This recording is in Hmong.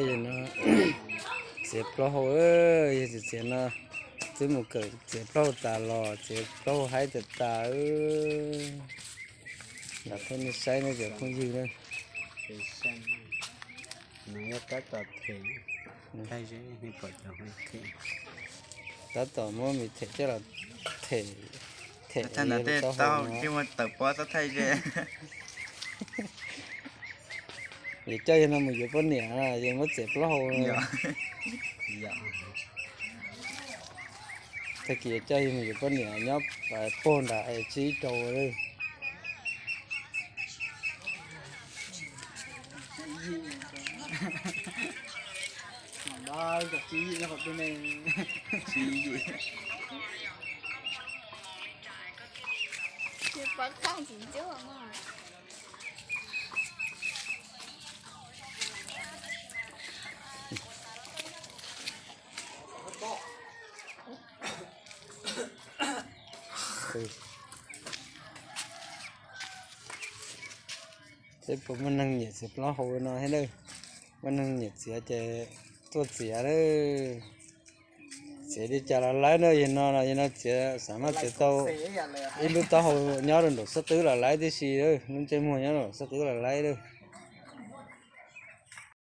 Yog no txiav plaub hau, yog txiav txiav no, twb mus kawm txiav plaub hau tas los txiav plaub hau haib tas tas. Lam pheej nej saib no cov phooj ywg na. Tab tom muab me them coj los them, them ntawm tej tau tawm pob txhob thaij ze. Yuav coj yawg no mus yuav poj niam, yawg muab txiav plaub hau. Tag kis yuav coj yawg mus yuav poj niam nyob pog nram es tsib rau. Seb puas muaj neeg nyiam txiav plaub hau no thiab na. Muaj neeg nyiam txiav ces tuaj txiav lawm. Txiav li cas los laib na, yog no los yog no txiav, xam maj txiav tau ib lub taub hau nyob rau nraum xub qwb los laib tib si, lub ntsej muag nyob rau nraum xub qwb los laib.